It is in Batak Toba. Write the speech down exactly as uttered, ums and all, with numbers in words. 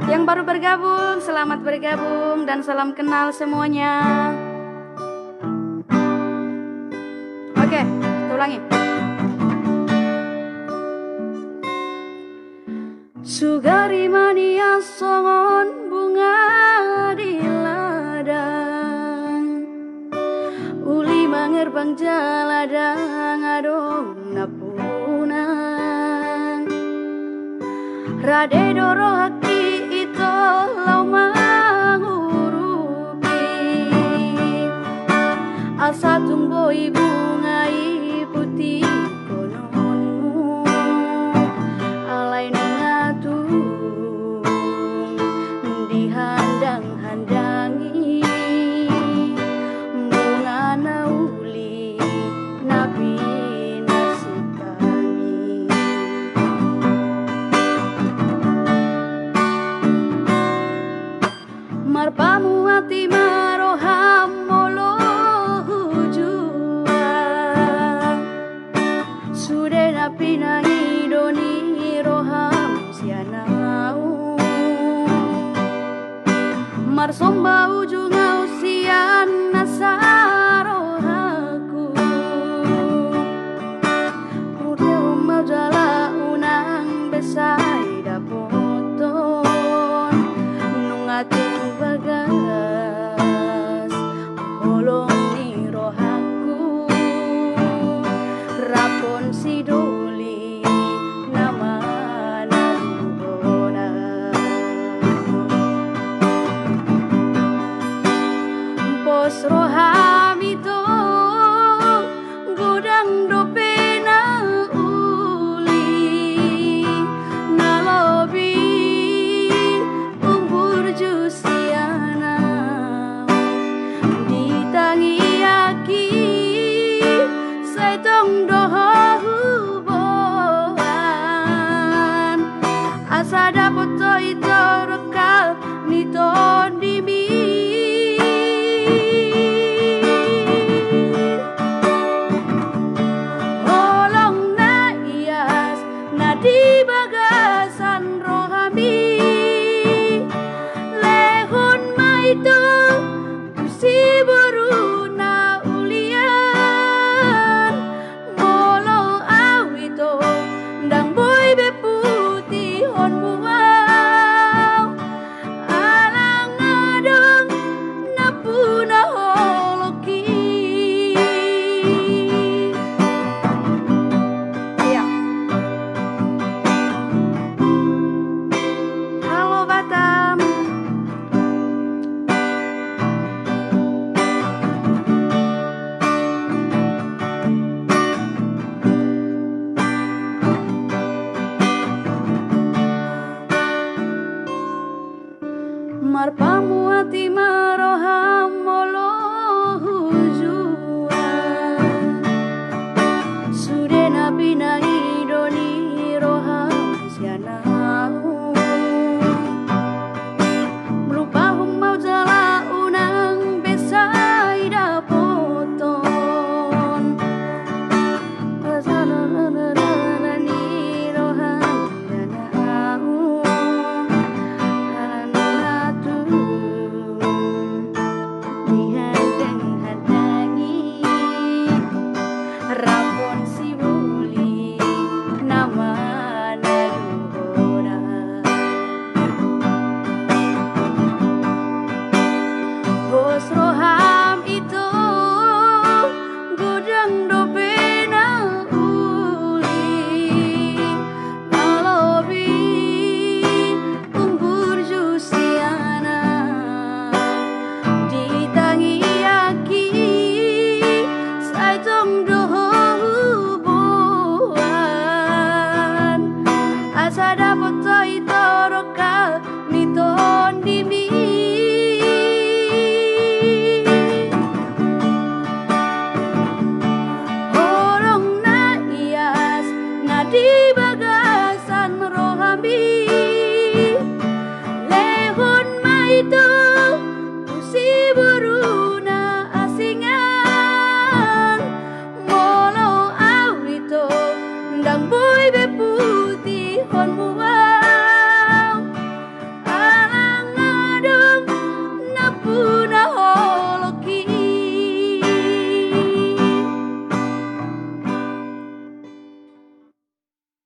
Yang baru bergabung, selamat bergabung dan salam kenal semuanya. Oke, kita ulangi. Sugari manias songon bunga di ladang, uli mangerbang jala ndang adong na punang. Rade do rohangki ito laho mangurupi, asa tung boi bunga i putihononmu. Alai nunga tung dihandang-handangi bunga na uli na pinarsinta. Marpamuati ma roham molo hujua, sude na pinangido ni roham sian ahu. Marsomba ujung ahu sian nasa rohangku. Murte ma jala unang be sai dapoton, nunga tung bagas holong ni rohangku. Rap on si doli na manalu bona. Pos roham ito godang dope na uli, na lobi umburju sian ahu. Ditangiangki sai tong do ho huboan, asa dapot ho ito rongkap ni tondimi. Holong na ias na di bagasan rohami, lehon ma ito tu si boru na ulian. Molo ahu ito ndang boi be putihonmu ahu, ala nga adong na puna holongki. Iya. Halo Batam. Marpamuati ma roha